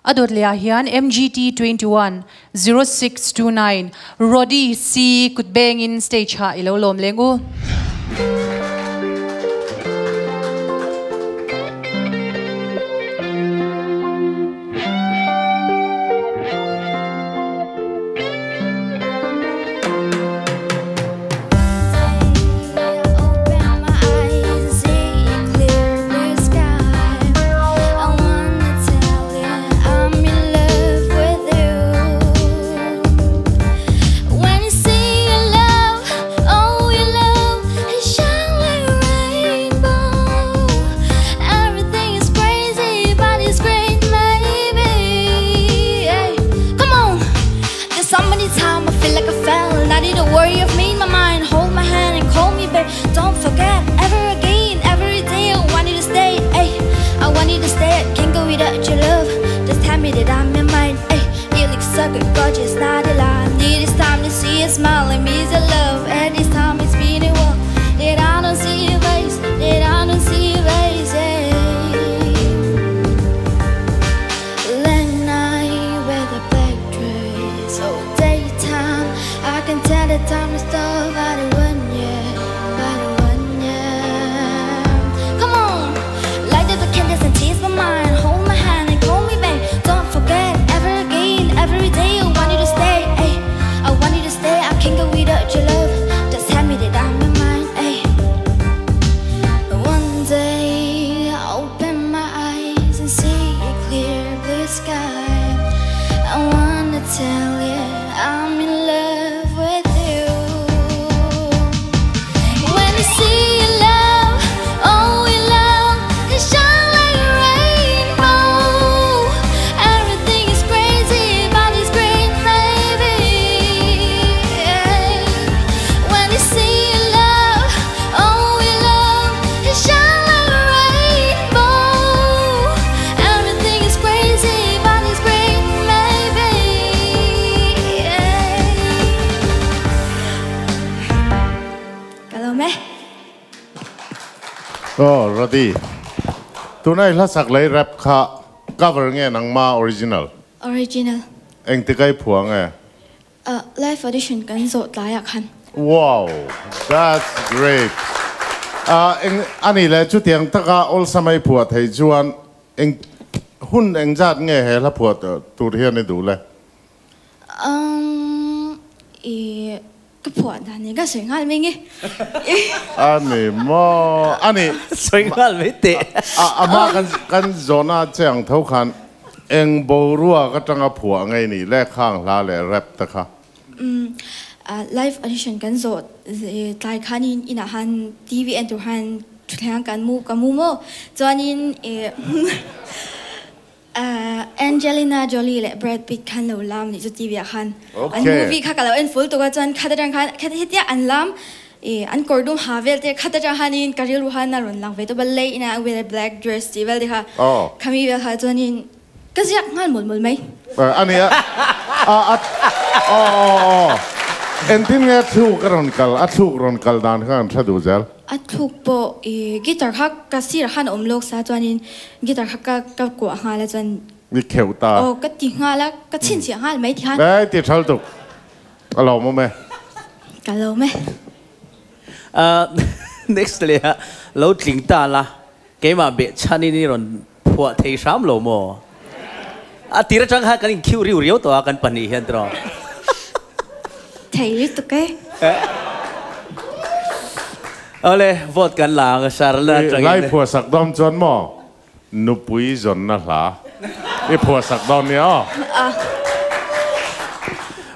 A dawt leh ah hian MGT 21 0629 Rody C kut bengin stage ah i lo lawm leng u. Oh Rody tuna i hlasak lei rap kha cover nge nangma original? Original. Engtikai phua nge? Live audition kan zawh tlaiah khan. Wow that's great. Eng ani le chutiang taka awlsamai phua thei chuan eng hun engzat nge he hla phua tur hian i duh le? Umm i ka phuah dan ni ka sawi nghal mai nge. A ni maw a ni. Sawi nghal mai teh. A hma kan kan zawhna che ang tho khan eng boruak atanga phuah ngei nih le khang hla leh rap te kha. Umm live audition kan zawh tlai khanin inah han TV en tur han thutthleng kan mu ka mu maw chuanin i Angelina Jolie leh Brad Pitt khan lo lam nih chu TV ah khan an movie kha ka lo en ful tuk a chuan khat atang khan hetia an lam i an kawr dum ha vel te khat atang khanin ka rilru khan a rawn lang ve tawp a lei ina with a black dress tih vel te kha khami vel kha chuanin ka ziak nghal mawlh mawlh mai. A nia a a aw aw aw engtin nge a thluk a rawn kal a thluk rawn kal dan kha kan hre duh zel. A thluk pawh i guitar kha ka sirah khan a awm lawk sa chuanin guitar kha ka ka kuah nghal a chuan Ni kheuh ta. Aw ka ti nghal a, ka chhinchhiah nghal mai ti khan. Ei ti thal tuk. Ka lawm awm e. Ka lawm e. Next leh ah lo tling ta la, keimah behchhanin i rawn phuah thei hram lo maw? A tir atang khan kan inkhiu riu riau tawh a kan pahnih hian tiraw? Thei lutuk e. Awle, vote kan la ang Sharla atangin. Lai phuahsak dawn chuan maw nupui zawnna hla i phuahsak dawn nia aw.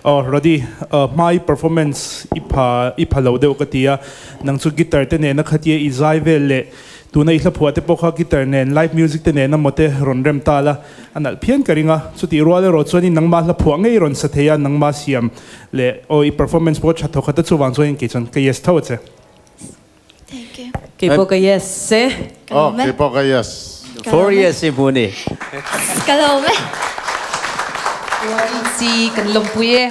Aw Rody, hma i performance i pha i pha lo deuh ka ti a, nang chu guitar te nena khatia i zai vel leh Tuna i hla phuah te pawh kha guitar nen live music te nen a maw te rawn rem ta la, a nalh phian ka ring a. Chutih rual erawh chuanin nangmah hla phuah ngei rawn sa thei a, nangmah siam leh aw i performance pawh tha thawk khat a chuvang chuanin kei chuan ka yes tho a che. Thank you. Kei pawh ka yes e. Ka lawm e. Kei pawh ka yes. Four yes i hmu ni. Ka lawm e. YEC kan lawmpui e.